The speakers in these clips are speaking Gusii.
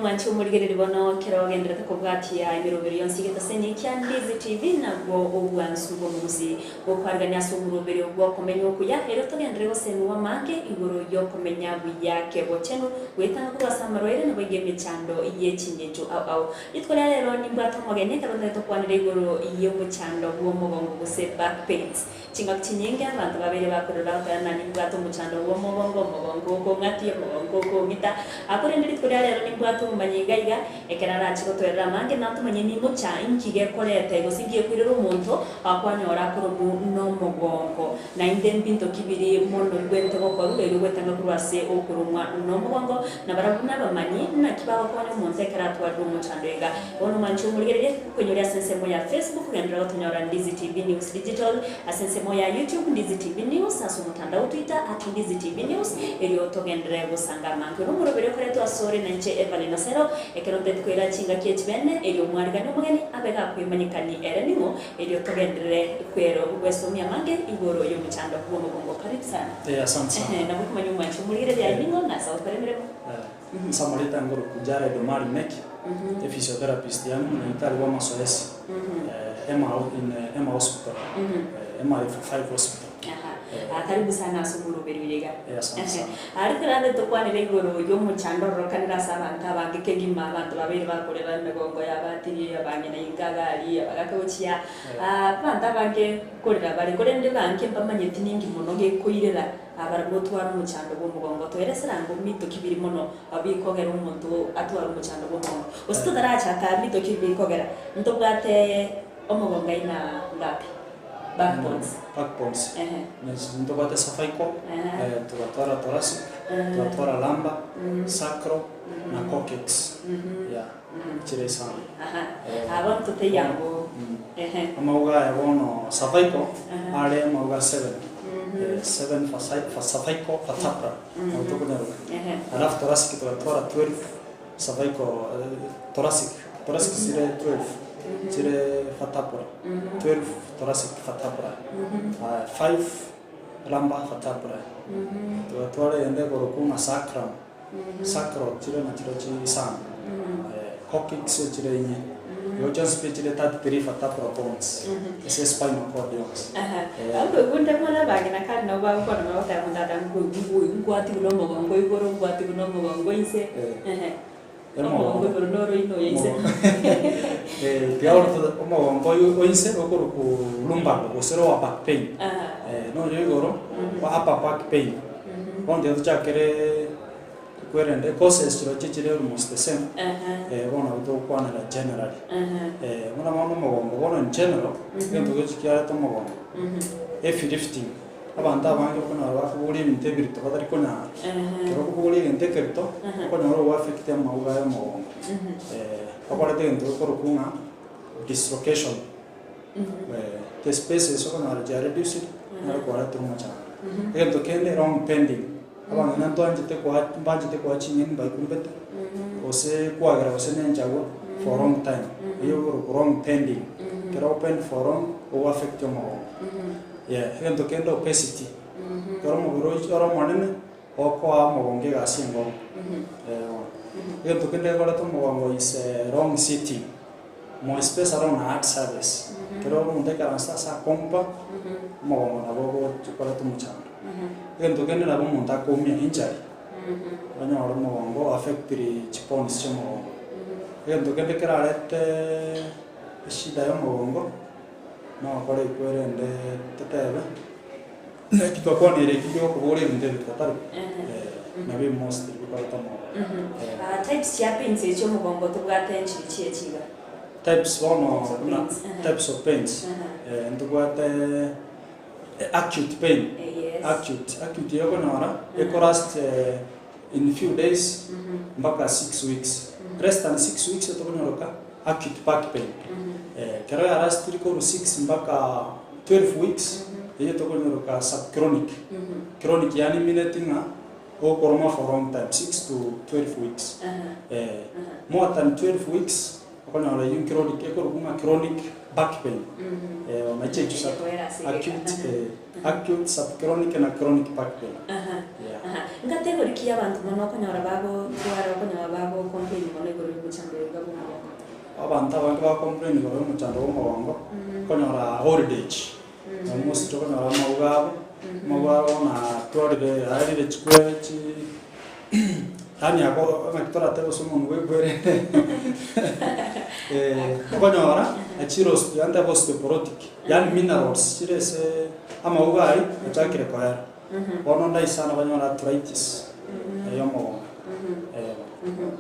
Omwanchi omorigereria bono ekero ogenderete kobwatia emeroberio yonsi y'egetaseni kia Ndizi TV nabwo obwansu bw'omogusi gokwarigania ase omoroberio bw'okomenya okuya erio togenderere gosemigwa amange igoro y'okomenya buya kebochenu goetanga korwa ase amarwaire naboigo emechando ye chingencho ao ao. Rituko ria rero nimbwate omogeni ekero ntagete tokwanere igoro y'omochando bw'omogongo gose back pains. Chingaki chinyinge abanto babeire bakorera bagoteba ng'a nimbwate omochando bw'omogongo, omogongo okong'atia, omogongo okong'ita. Korende rituko ria rero nimbwate omomanyi iga iga, ekero arache gotoerera amange natomanye nimocha inki gekoreta gose inki gekoirera omonto kwanyora akoromwu nomogongo. Naende mbinto ki biri mono bibwenerete gokorwa erio gwetanga korwa ase okoromwa nomogongo, na barabwo nabamanyi naki bagokonya omonto ekero atwarire omochando iga. Bono mwanche omorigererie koinyoria ase ensemo ya Facebook genderera gotonyora Ndizi TV News Digital, ase ensemo ya YouTube Ndizi TV News, ase omotandao Twitter at Ndizi TV News, erio togenderere gosanga amange. Ore omoroberi okoretwa asore nainche Evelyn Osero, ekero nteti koira chingaki echibene, erio omwarigani omogeni abe gakwemanyekani ere ning'o, erio togenderere kwero gwesomia amange igoro y'omochando bw'omogongo. Karibu sana. Eh, asante sana. Ehe, nabo okomanya omwanchi omorigereria aye ning'o na ase agokora emeremo. Eh, ase amarieta ngoroku Jared Omari Meki, a physiotherapist, yaani omonyagetari bw'amasoesi, eh, Emma in Emma Hospital, eh, Emma Level 5 Hospital. Aha. Eh. Ah, karibu sana ase omoroberi oyo iga. Eh, asante sana. Aria torande tokwanere igoro y'omochando ororokanire ase abanto abange kegima, abanto babeire bakorera emegongo y'abatiri, abang'ina inka iga aria, abagaka gochia, ah, abanto abange nkorera bare, korende bange mbamanyeti ninki mono gekoirera Abarabwo gotwara omochando bw'omogongo. Toeresera ango mito ki biri mono bikogera omonto atware omochando bw'omogongo. Gose totarachaka mito ki bikogera, ntobwate omogongo aina ngapi? Backbones. Backbones. Ehe. Ntobwate cervical, Ehe. tugatwara thoracic, tugatwara lumbar, sacral, na coccyx. Yeah, chire isano. Aha. Eh. Ah, bono toteiyo ango. Ehe. Amauga aya bono cervical, Aha. are amauga seven. 7 for cervical vertebra nabo tokonyaroka. Ehe. Alafu thoracic togatwara 12 cervical thoracic, thoracic chire 12 chire vertebra, 12 thoracic vertebra, aya 5 lumbar vertebra. Togatwara eyende ekorokwa ng'a sacrum, sacral chire nachiro chisano, coccyx chire inye, igo chionsi pi chire 33 vertebral bones ase espinal cord yonsi. Nkoigwa mono abang'ina kare nabo bagokwana bagoteba ng'a tata nkwatigwe na omogongo igoro, nkwatigwe na omogongo inse, omogongo igoro noro inwe oyo inse. Tiga bono omogongo oyo o inse okorokwa lumbago gose lower back pain, noyo igoro upper back pain. Bono tiga tochakere kwerende causes chirochio chire almost the same, bono nabo togokwanera generally. Buna bono omogongo bono in general, egento gechi kiareta omogongo, heavy lifting, abanto abange okonyora bakobogoria ebinto ebirito batari konyara. Ekero okobogoria egento ekerito, okonyora ogoaffect amauga ya omogongo. Okoreta egento gekorokwa ng'a dislocation. The spaces okonyora chia reduced, naro kwaretire omochando. Egento kende wrong bending, abang'ina ntwanchete koa mbanchete koa ching'eni baikumbete, gose kwagera gose na enchagwa for long time, eywo ekorokwa wrong bending. Ekero obend for long, ogo affect omogongo. Yeah, egento kende obesity, ekero omobere ochi ore omonene, okoa omogongo egasi enkong'u. Bono. Egento kende gekoreta omogongo is wrong sitting. More especially on hard service, ekero omonto aikaransete ase akompa, omogongo nabo ogochi koreta omochando. Egento kende nabo omonto akoumia injury, onyore omogongo o affectiri chibones chia omogongo. Egento kende kerarete eshida ya omogongo, nogokora ekwerende totebe, naki twakwanire eki kia okobora ebinto ebi totari, nabio mostly bikoreta omogongo. Types chia pains echia omogongo tobwate nchiri chie chiga? Types bono Types of buna pains, ehe. types of pains, Ehe. ntobwate acute pain, Yes. acute, acute eye okonyora ekolast in few days mpaka 6 weeks, less than 6 weeks etokonyoroka acute back pain. Ekero yarastiri korwa 6 mpaka 12 weeks, eyio etokonyoroka subchronic, chronic yaani emineti ng'a okoroma for long time, 6 to 12 weeks. More than 12 weeks, okonyora eyio chronic, ekorokwa ng'a chronic. back pain. Nachi echio isato, acute, acute, subchronic na chronic back pain. Yeah. Nkategori ki abanto mono okonyora bagotwara okonyora bagocomplain mono igoro y'omochando oyo iga bw'omogongo? Abanto abange bagocomplain igoro y'omochando bw'omogongo, okonyora old age, almost okonyora amauga abo, amauga abo bono atwarire aerire chikwe chi yaani ako naki toratebe gose omonwe bwekwerende okonyora chire osteo ntebe osteoporotic, yaani minerals chire ase amauga aria achakire koera. Bono ndaisana banyore arthritis ya omogongo,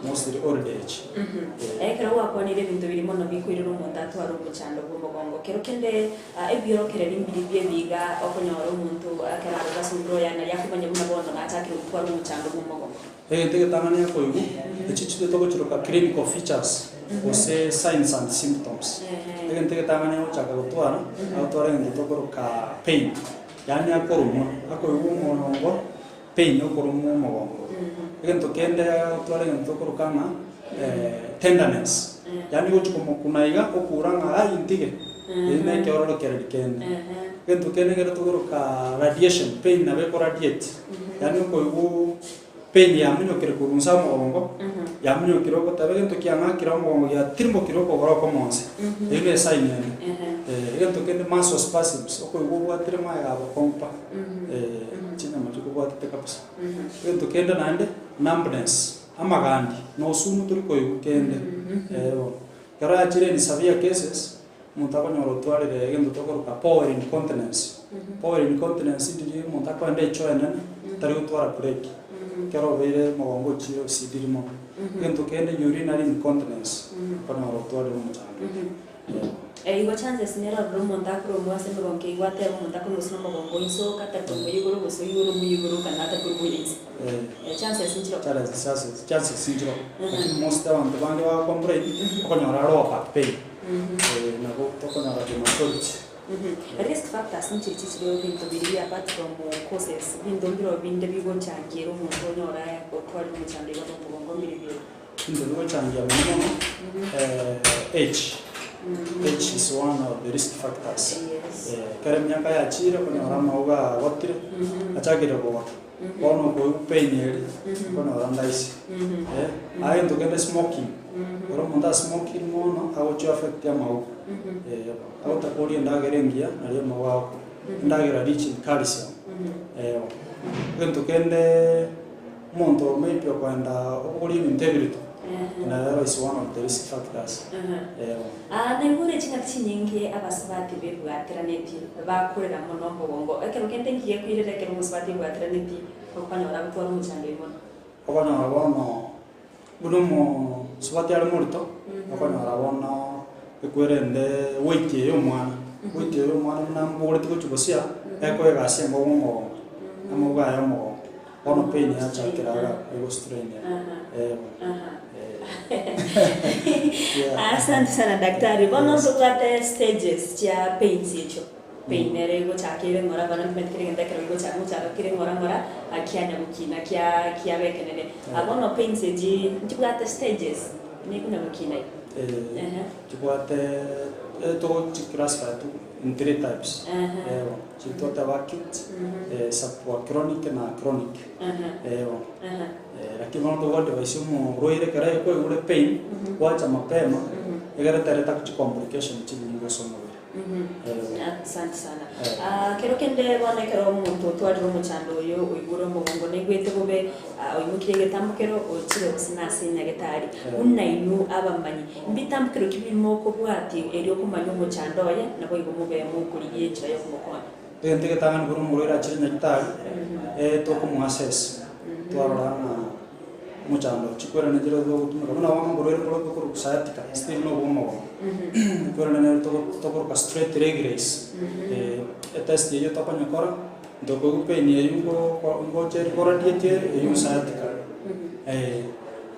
mostly old age. Ekero gwakwanire ebinto biria mono bikoirera omonto atware omochando bw'omogongo, kero kende ebiorokereri mbiri biebiga okonyora omonto ekero arure ase omobere oye naria akomanya buna bono nachakire gotwara omochando bw'omogongo. Egento egetang'ani akoigwa, echio chitwe togochiroka clinical features gose signs and symptoms. Egento egetang'ani agochaka gotwara, agotwara egento tokoroka pain, yaani akorumwa, akoigwa omogongo, pain okorumwa omogongo. Egento kende agotwara egento tokoroka ng'a tenderness, yaani gochia komokuna iga, okura ng'a ai ntige, eri na ekeororokereri kende. Egento kende ekero tokoroka radiation, pain nabo ekoradiate, yaani okoigwa pain yamunyokire korwa inse omogongo, yamunyokire ogoteba egento kiang'akire omogongo giatirimokire okogoro okomo inse, eyio ne esign ende. Egento kende muscle spasms, okoigwa obwatire magega abakong'u pa, chinyama chikobwatete kabisa. Egento kende naende, numbness, amagandi, nosumu tori koigwa kende, bono. Ekero yachire in severe cases, Omonto akonyora otwarire egento tokoroka bowel incontinence. Bowel incontinence ndiria omonto akoenda echoo enene, tari gotwara break, ekero obeire omogongo ochire osidiri mono. Egento kende urinary incontinence, okonyora otwarire omochando. Yeah. Igo chances nere ororo omonto akoromwa ase emegongo eywo atebe omonto akoromwa gose nomogongo inse oka atakoromwa igoro gose oyoromwa igoro kana atakoromwa inse. Chances nchiroo. Chances chances nchiroo. Lakini most abanto bange bagocomplain, okonyora lower back pain. Nabo tokonyora the majority. Risk factors nchichi chire ebinto biria apart from causes, ebinto mbiro binde bigochangiera omonto onyore otwarire omochando iga bwa omogongo mbire bire. Ebinto bigochangia mono mono, age, age is one of the risk factors. Ekero emiaka yachire okonyora amauga agotire, achakire kogota, bono okoigwa pain eria, okonyora ndaisi. Aye egento kende smoking, ekero omonto asmokire mono, agochia affect amauga, agotaka orie endagera engiya naria amauga agokwa, endagera rich in calcium. Egento kende omonto maybe okoenda obogorie ebinto ebirito, nero is one of the risk factors. Naigure chingaki chinyinge abasubati bebwateranetie, bakorera mono omogongo, ekero kende nki gekoirera ekero omosubati ebwateranetie okonyora agotwara omochando oye mono. Okonyora bono buna omosubati are morito, okonyora bono ekwerende weight eye ya omwana, weight eye ya omwana buna amobogoreti gochia bosia, ekoa egasi engogo omogongo, amauga aye omogongo, bono pain yachakera iga egostrain eh bono eh. Yeah. Asante sana daktari. Bono ntobwate stages chia pains echio. Pain nere egochaka ere ng'ora bono ntomanyete kera egento ekero gegochaka gochaka kere ng'ora ng'ora kianya gokina kia kiaba ekenene. Bono pains echi nchibwate stages nekonya gokina iga. Eh, chibwate togochi classify tu in three types. Chitwateba acute, subchronic na chronic. Lakini bono togoadvise omorwaire ekero akoigure pain, gwacha mapema, egere tereta chicomplication chinyinge ase omobere. Asante sana. Kero kende bono ekero omonto otwarire omochando oyo oigure omogongo naigwete bobe, oimokire egetambokero ochire gose nase nyagetari, buna inwe abamanyi, mbitambokero ki bimokobwatia erio komanya omochando oye, naboigo mobe mokorigia enchera yokomokonya? Egento egetang'ani buna omorwaire achire nyagetari, tokomoassess, twarora ng'a Omochando chikwerana chire togotumeka buna bono oborwaire mbore tokorokwa sciatica still na obwomogongo ekwerana nere tokoroka straight leg raise etest eyio tokonyekora ntokoigwa pain eyio ngocha ere koradiate ere eyio sciatica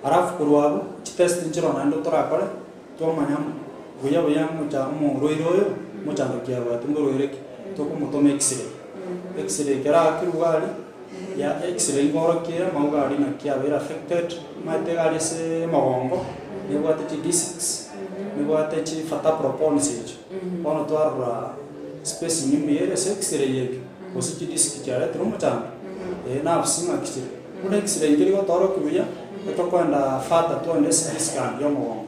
alafu korwa abwo chitest nchiroo naende torakore twamanya buya buya omocha omorwaire oyo omochando ki abwate mborwaire ki tokomotoma x-ray, x-ray ekero aakirwe iga aria. Ya x-ray nkorokia amauga aria naki abeire affected, omanyete iga aria ase omogongo, nebwate chi discs, Nibwate chi vertebral bones echio. Bono twarora spacing mbuya ere ase x-ray ekio, gose chidisc chiaretire omochando, eh nerves ng'aki chire. Buna x-ray nkeri gotorokia buya, etokoenda further twende CT scan ya omogongo.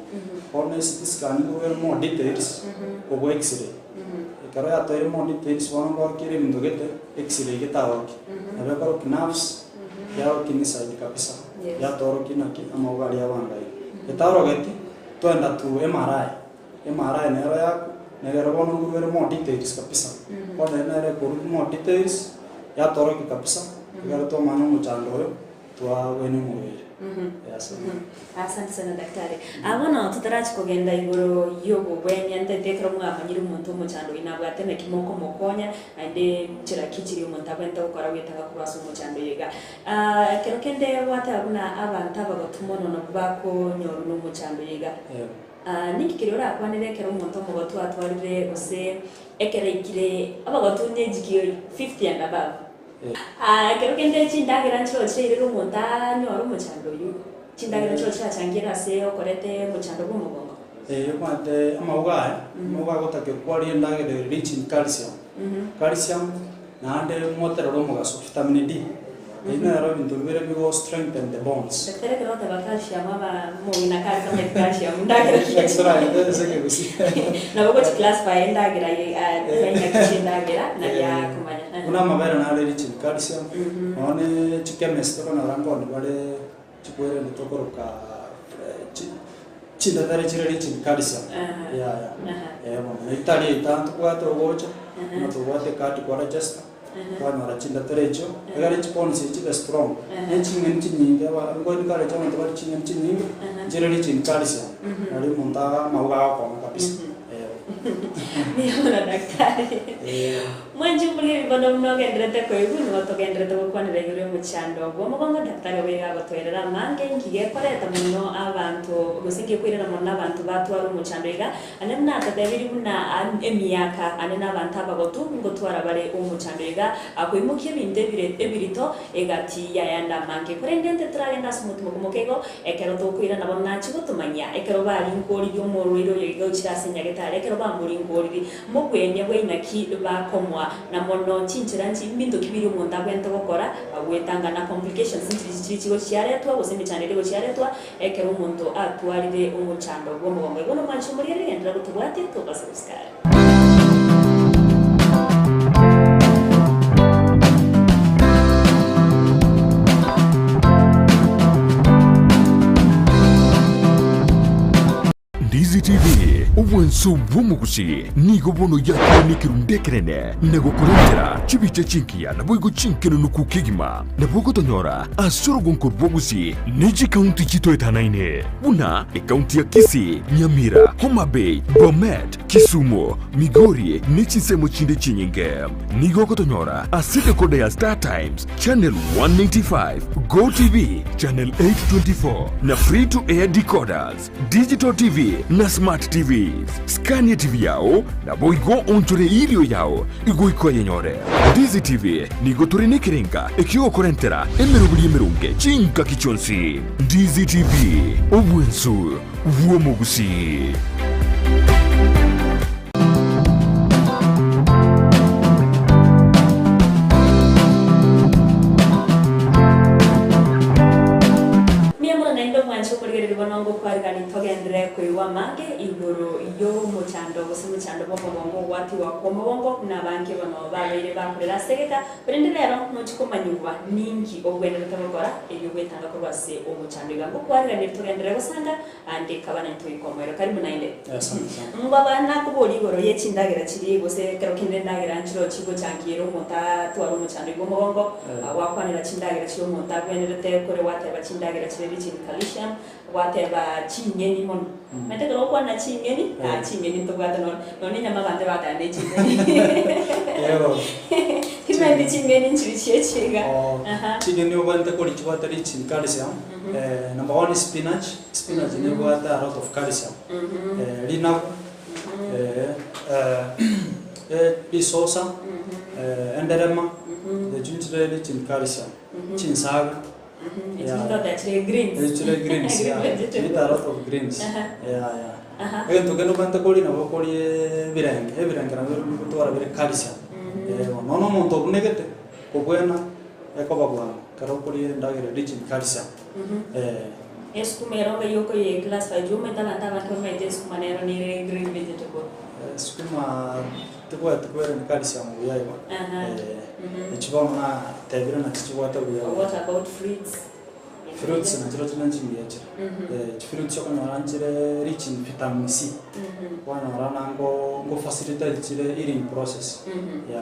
Bono ecT scan nigo ere more details kobua x-ray. Ekero yatoeire more details bono nkorokia ere ebinto gete, x-ray getarokia. Nabo ekorokia nerves, yarokia inside kabisa, yatorokia naki amauga aria abangaine. Etarogeti, twenda to MRI, MRI nero yaku, nere bono nkorwa ere more details kabisa. Bono ere nere ekorwa more details, yatorokia kabisa, ekero twamanya omochando oyo, twabwenia omorwaire. Yes. Asante sana daktari. Ah, bono totarachi kogenda igoro y'obobwenia ntaete ekero mwamanyire omonto omochando oyo nabwate naki mokomokonya naende nchera ki chiria omonto abwenerete gokora goetanga korwa ase omochando oyo iga. Ah, ekero kende gwateba buna abanto abagotu mono nabwo bakonyorwa na omochando oyo iga. Ah, ninki keria orakwanere ekero omonto omogotu atwarire gose ekero aikire abagotu nyejiki 50 and above. Ah, ekero kende chindagera nchiro chiairire omonto anyore omochando oyio, chindagera nchiro chirachangiere ase okoreta omochando bwa omogongo. Eh, omanyete amauga aya, amauga agotakerwa kwaria endagera ere rich in calcium. Calcium, naende moterere omogaso, vitamin D. Ebi nero ebinto bibere bigo strengthen the bones. Daktari ekero ogoteba calcium aba omong'ina kare tamanyeti calcium ndagera ki? Extra ase ekegusii. Nabo ogochi classify endagera ye baina ki chiendagera naria akomanya. Buna amabere nare rich in calcium, nonya ne chichemist okonyora nkoni bare chikwerende tokoroka chintetere chire rich in calcium. Yaya. Eh bono, na itari eye ntobwate ogocha, buna tobwate ecard kwa register. Kwanyora chindetere echio, egere chibones echi chibe strong, ne ching'eni chinyinge aba ngo encourage abanto barie ching'eni chinyinge, nchire rich in calcium, nari omonto aga amauga agokong'a kabisa, eh. Mbuya mono daktari. Eh. Mwanche omorweri bono buna ogenderete koigwa nigo togenderete gokwanera igoro y'omochando bw'omogongo daktari obo iga agotoerera amange nki gekoreta mono abanto gose nki gekoirera mono abanto batware omochando iga Ane buna atatebirie buna emiaka ane nabanto abagotu ngotwara bare omochando iga akoimokia ebinto ebire ebirito egati y'ayande amange. Korende intwe toragende ase omotimoko moke igo, ekero tokoirana bono nachie gotomanyia ekero barinkoriri omorwaire oyo iga ochire ase nyagetari, ekero bamorinkoriri mobwenia bwa inaki bakomoa, na mono chinchera nchi mbinto ki biria omonto abwenerete gokora goetanga na complications nchiri chiri chigochiaretwa gose emechando eria egochiaretwa Ekero omonto atwarire omochando bw'omogongo igo nomwanche omorigererie genderera gotobwatia tobase gosikaria. Ndizi TV, obwanso bw'omogusi, nigo bono yakire nekerundu ekenene na gokorentera chibicha chingiya naboigo chinkenenuku kegima. Nabo ogotonyora ase orogonko rw'Ogusii ne chikaunti chitoetanaine buna ekaunti ya Kisii, Nyamira, Homa Bay, Bomet, Kisumu, Migori ne chinsemo chinde chinyinge. Nigo ogotonyora ase decoder ya Star Times, Channel 195, Go TV, Channel 824 na Free to Air decoders, Digital TV na Smart TVs. Scan TV yao naboigo onchore erio yao igoika oyenyore. Ndizi TV nigo tore nekerenga ekiogokorentera emeroberi emeronge chingaki chionsi. Ndizi TV, obwensu bw'omogusii. Mbuya mono naende omwanche omorigereria bono ngokwarigani togenderere koigwa amange igoro y'omochando gose omochando bw'omogongo ogwatigwa kw'omogongo buna abange bono babeire bakorera ase egeka korende rero nochi komanyigwa ninki ogwenerete gokora erio gwetanga korwa ase omochando iga ngokwariganie togenderere gosanga Ande kaba naintwe goika omoerio. Karibu naende. Asante sana. Mbaba nakoboria igoro ye chindagera chiria gose ekero kende endagera nchiro chigochangiera omonto atware omochando iga omogongo, Eh. gwakwanera chindagera chiria omonto abwenerete kore gwateba chindagera chiria rich in calcium, gwateba ching'eni mono. Omanyete ekero ogokwana ching'eni, Eh. ching'eni ntobwate nonye nonye enyama abanto ebateba ne ching'eni. Ero. Timanyeti ching'eni nchiri chiachi iga. Oh, Aha. ching'eni obwenerete koria chibwate rich in calcium, Number one spinach, spinach nebwate a lot of calcium, rinagu, risosa, enderema, echio nchire rich in calcium, chinsaga, Echio chire greens. Echio chire greens, Green yeah, vegetables. need a lot of greens, yeah, yeah. Aha. Egento kende obwenerete koria nabo okorie ebirenge, ebirenge nabio bigotwara bire calcium. Eh, bono nonya omonto obunegete, kobwena ekoba bwango ekero okoria endagera rich in calcium. Eh. Esukuma ero ngai okoye classify juu omanyete abanto abange bamaete esukuma nero nere green vegetable. Esukuma tebwati kwere ni calcium buya igo. Aha. Eh, echi bono natebire nachi chibwate buya buya. What about fruits? Fruits nachirochio ne chingiya chire. Chifruits okonyora nchire rich in vitamin C. Kwanyora nango ngo facilitate chire healing process. Yeah,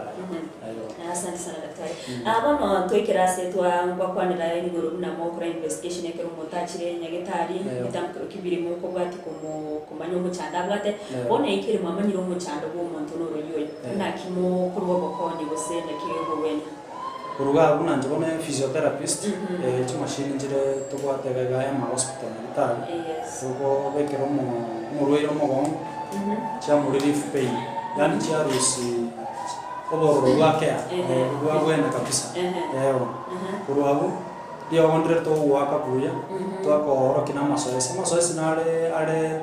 aye. Asante sana daktari. Ah, bono twaikire ase twa ngwakwanera igoro buna mogokora investigation ekero omonto achire nyagetari, ebitamkero ki bire mokobwati komo komanya omochando abwate. Bono ekere mwamanyire omochando bwa omonto noroyio oyo, naki mokorwa obokonyi gose naki obogwenia? Koruga abwo buna inche bono physiotherapist, chimashini nchire tobwate iga iga Emma Hospital Nyagetari, tokobekera omorwaire omogongo, chiamo relief pain, yaani chiarusia obororo bwakea, bwabwena kabisa, eeh. Korwa abwo, riogo ndire togoaka buya, twakoorokia na amasoesi, amasoesi nare are.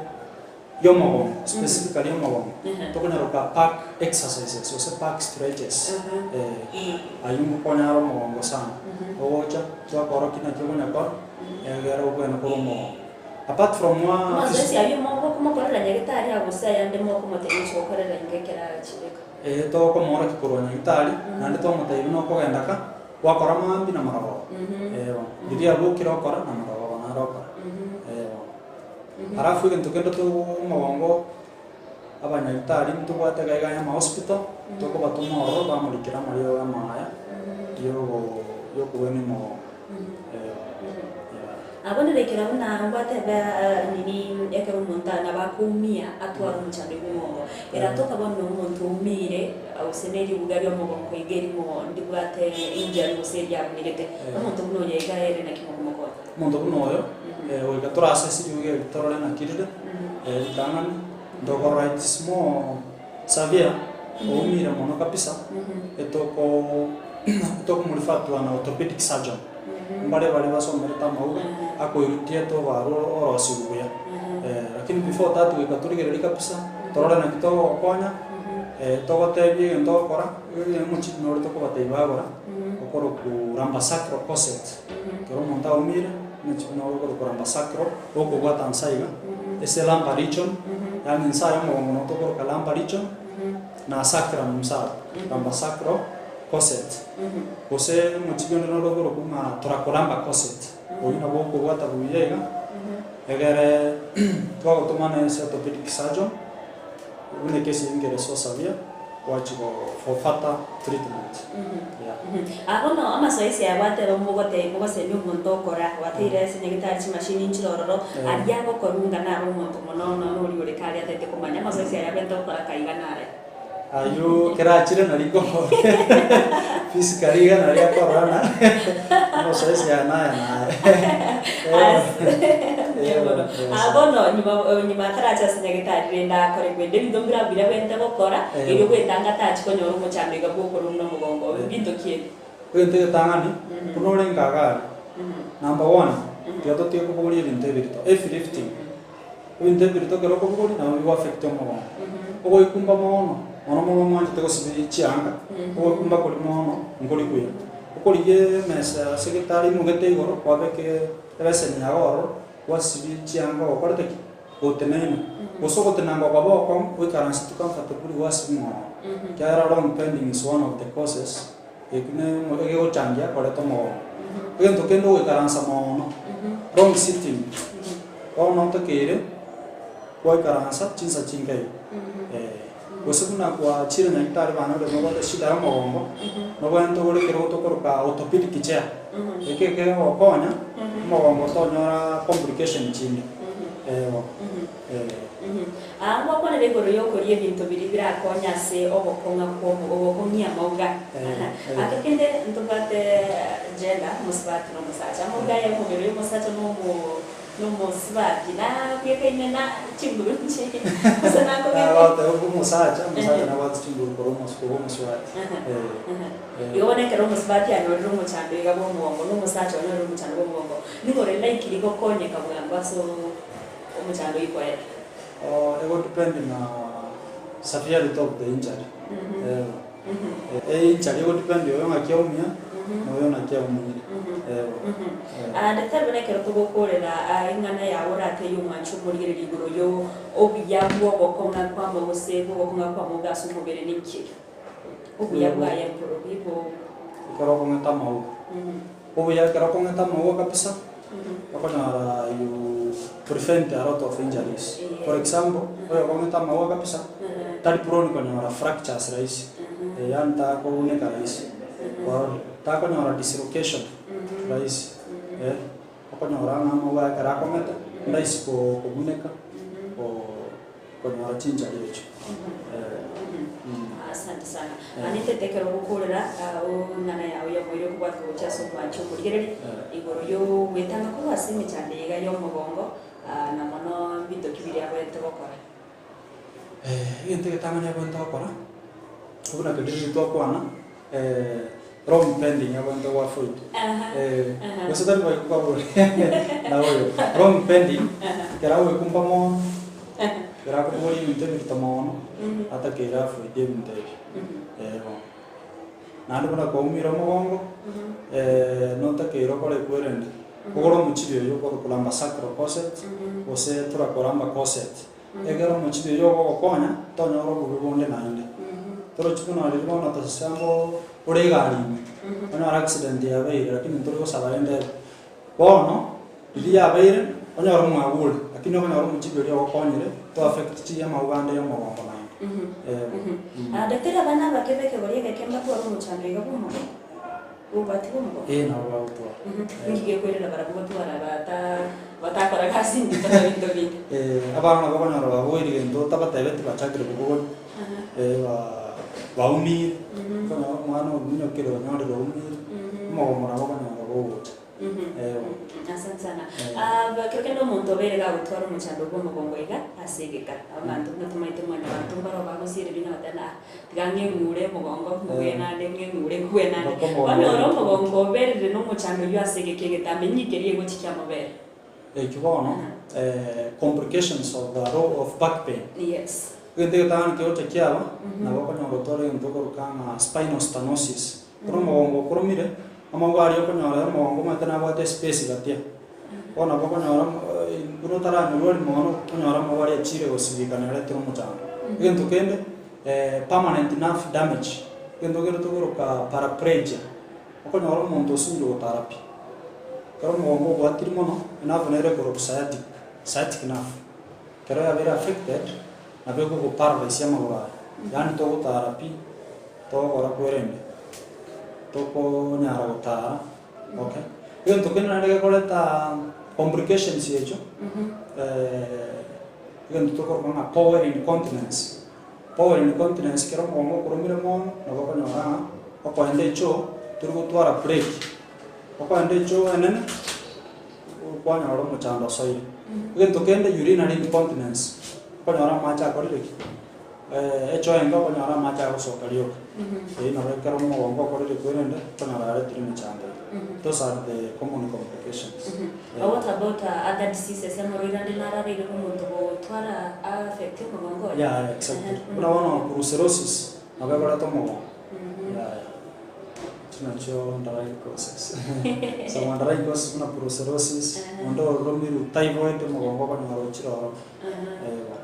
Y'omogongo, specifically y'omogongo, tokonyara back exercises gose back stretches, aywo ngokonya are omogongo sana. Ogocha twakorokia naki okonyakora, egere obwene korwa omogongo. Apart from Amazoezi ayio mokorera nyagetari gose ayande mokomotebia inche gokorera inga ekero agachireka? Ee, tokomorokia korwa nyagetari, naende twamotebia buna okogenda ka, gwakora maambia na marogoba. Ee bono, riria abokire okora na marogoba naro okora. Ee bono. Alafu egento kende omogongo abanyagitari ntobwate iga iga Hema Hospital, tokobatoma ororo bamorikera amariogo amaya yogo yokogwenia omogongo. Yeah. Abwo nerekera buna ngwateba nini ekero omonto nabo akoumia atware omochando bwa omogongo. Eratoka bono omonto oumire gose na eribuga ria omogongo iga erimo ndibwate injury gose riabunegete, omonto buna oyo iga ere naki mokomokonya? Omonto buna oyo, goika torase ase riuga eri torore naki rire, ritang'ani, ntokorora it's more severe, oumire mono kabisa, etoko etokomorefer to an orthopedic surgeon, mbare baria basomerete amauga, akoirutia tobarwa orosiwu buya. Lakini before that goika torigererie kabisa, torore naki togogokonya, togotebie egento ogokora, omochibi nore tokobatebia bagora, okorokwa lumbosacral corset. Ekero omonto aumire, omochie buna okorokwa lumbosacral, okobwata nsa iga, ase lumbar region, yaani nsa ya omogongo nabo tokoroka lumbar region, na sacrum nsa abwo, lumbosacral corset. Gose omochie onde noro okorokwa ng'a thoracolumbar corset, oyio nabo okobwata buya iga, egere twagotoma na ase orthopedic surgeon, Buna ekesi engiya esosabia gwachia for further treatment yeah. Aa bono amasoesi aya gwateba mogote mogosemia omonto okora gwateire ase nyagetari chimashini nchire ororo aria agokorunga naro omonto mono nonya oria ore kare atagete komanya amasoesi aya abente gokora kaiga nare. Ayio kera achire nari ko physically iga nari akorora na amasoesi aya naya naya. Mbuya mono. Aa bono nyuma nyuma ataracha ase nyagetari rende akore kwenda ebinto mbirabwo biria abwenerete gokora, erio gwetanga tachi konyora omochando iga bwa okorumna omogongo obe. Mbinto ki ebi? Egento egetang'ani, buna orenge iga aria, number one, tiga totige kobogoria ebinto ebirito, heavy lifting. Ebinto ebirito ekero okobogoria nabo bigoaffect omogongo. Ogoikumba mono, mono mono mwanchete gosibia chianga, ogoikumba koria mono nkori buya. Okorigia emesa ase egetari imogete igoro kwabeka ebeseni yago ororo, gwasibia chianga ogokorete ki? Goteneine. Gose ogotenanga okaba okong'u, oikaranse tu comfortably gwasibia mono. Ekiagera long bending is one of the causes ekio ne egegochangia koreta omogongo. Egento kende ogoikaransa mono, long sitting, bono otakeire gwaikaransa chinsa chinke igo. Gose buna gwachire nyagetari banyore nobwate eshida ya omogongo, nobwenerete ogore ekerogo tokoroka orthopedic chair, eke kegokonya omogongo tonyora complication chinde, bono. Aa ngwakwanera igoro y'okoria ebinto biria birakonye ase obokong'a kw'omo obokong'ia amauga. Ake kende ntobwate gender, omosubati na omosacha. Amauga aya omobere y'omosacha na omo na omosubati nabwekaine na chinguru nchi gose nakogete. Bagoteba omosacha, omosacha nabwate chinguru korwa omosu korwa omosubati. Igo bono ekero omosubati anyorire omochando iga bwa omogongo na omosacha onyorire omochando bwa omogongo, nigo ore likely gokonyeka bwango ase omochando oyio koera. Ego depend na severity of the injury. Einjury ego depend oyo ng'aki aumia na oyo naki aumiire. Daktari buna ekero togokorera eng'ana yago oratebie omwanchi omorigereria igoro yo obuya bwa ogokong'a kwamo gose bwa ogokong'a kwamo iga ase omobere ninki ekio? Obuya bwaye mborobi bo. Ekero okong'eta amauga. Obuya ekero okong'eta amauga kabisa, okonyora you prevent a lot of injuries. For example, oyo okong'eta amauga kabisa, tari prone konyora fractures rahisi, yaani takouneka rahisi, kwarorire, takonyora dislocation rahisi, okonyora ng'a amauga aye ekero akong'ete, ndahisi kobuneka, konyora chinchari echio. Asante sana. Nintete ekero ogokorera eng'ana yao y'omoerio okobwata gochia ase omwancho omorigereria igoro y'ogwetanga korwa ase emechando eye iga y'omogongo na mono mbinto ki biria abwenerete gokora? Egento egetang'ani abwenerete gokora, buna keria riria twakwana, wrong bending abwenerete go avoid. Gose tari boigo kwabori naboigo. Wrong bending, ekero agoekumba mono, ekero akobogoria ebinto ebirito mono, atakeire avoid ebinto ebio. Bono. Naende buna kwaumire omogongo, notakeire okore ekwerende, ogore omochibi oyio okorokwa lumbar sacral corset, gose thoracolumbar corset. Ekero omochibi oyio ogogokonya, tonyora obobe bonde naende. Torochi buna riria bono tosasambo ore egari ime, onyore accident yabeire lakini ntori gosaba rende ebe. Bono, riria yabeire, onyore omwagure, lakini okonyora omochibi oria ogokonyire, to affect chiria amauga ande ya omogongo naende. Eeh. Daktari abana abake b'ekegori egeke mbatware omochando iga bw'omogongo? Obobati bw'omogongo? Ee, nabo bagotwara. Ninki gekwerera barabwo gotwara bata batakora gasi ndito na binto binde? Abana nabo okonyora baboire gento otabatebeti bachakire kobogoria, ba baumire, okonyora omwana ominyokire onyorire oumire, omogongo nabo okonyora gogocha. Asante sana. Ah, ekero kende omonto obeire gagotwara omochando bw'omogongo iga ase egeka, abanto buna tomaete mwanyabanto mbaro bagosiereria na goteba ah, tiga ng'eng'ure omogongo, ng'ue nande ng'eng'ure ng'ue nande. Bono ore omogongo oberire na omochando oyio ase egeka egetambe, nyike eria egochi kiamobere. Ekio bono, complications of the low of back pain. Yes. Egento egetang'ani kegocha kiaba, nabo okonyora otware egento okoroka ng'a spinal stenosis. Ekero omogongo okoromire, amauga aria okonyora ya omogongo omanyete nabwate espace gatia. Bono nabo okonyora buna otaranyorwa rimo bono okonyora amauga aria achire gosibika naretire omochando. Egento kende, permanent nerve damage, egento kende tokoroka paraplegia, okonyora omonto osinyire gotara pi. Ekero omogongo obwatire mono, enerve nere ekorokwa sciatic, sciatic nerve. Ekero yabeire affected, nabo ekogo paralyse amagoro aya, yaani togotara pi. Togokora kwerende, tokonyara gotara, okay. Egento kende naende gekoreta complications echio, egento tokoroka ng'a bowel incontinence. Bowel incontinence ekero omogongo okoromire mono, nabo okonyora ng'a okoenda echoo tori gotwara break, okoenda echoo enene, kwanyora omochando osoire. Egento kende urinary incontinence, okonyora amache akorire ki? Echoe enke okonyora amache agosoka rioka, eyio nabo ekero omogongo okorire kwerende okonyora yaretire emechando eye. Those are the common complications. What about other diseases amarwaire ande narareire omonto gotwara affect omogongo oye? Yeah, yeah, exactly. Buna bono brucellosis nabo ekoreta omogongo. Yeah, yeah. Echio nachio underlying causes. Some underlying causes buna brucellosis, onde oromirwe typhoid omogongo okonyora ochire ororo. Eeh.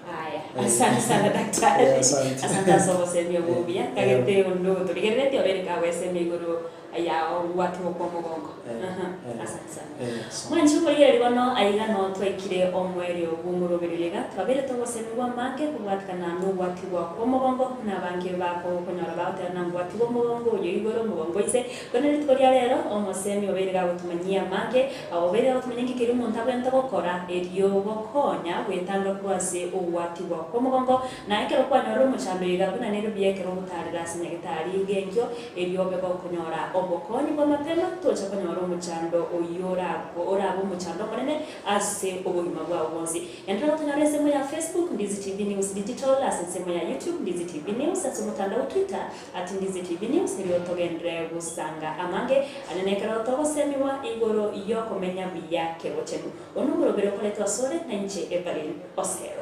Aya, asante sana daktari. Eh, asante. Asante ase obosemia obo obuya. Ntagete onde ogotorigereretie obeire kagoesemia igoro ya ogwatiwa kwa omogongo. Eh, Aha, eh. asante sana. Eh, asante. Mwanchi omorigereria bono aiga noo twaikire omoerio bw'omoroberio oyo iga, twabeire togosemigwa amange kobwatikana nogwatigwa kw'omogongo buna abange bakonyora bagoteba ng'a ngwatigwe omogongo oyo igoro omogongo inse. Korende rituko ria rero omosemi obeire gagotumanyia amange, Obeire gotumanya inki keria omonto abwenerete gokora erio gokonya gwetanga korwa ase ogwatigwa kw'omogongo, na ekero kwanyorire omochando iga buna nere buya ekero ogotaarera ase nyagetari genkio, erio obe gokonyora obokonyi bwa mapema, tocha konyora omochando oyio orabe omochando omonene ase obogima bwao bwonsi. Enderera gotonyora ensemo ya Facebook, Ndizi TV News Digital, ase ensemo ya YouTube, Ndizi TV News. News ase omotandao Twitter at Ndizi TV News erio togenderere gosanga amange ande nekero togosemiwa igoro yokomenya buya kebochenu. Bono omorobere okoretwa asore nainche Evelyn Osero.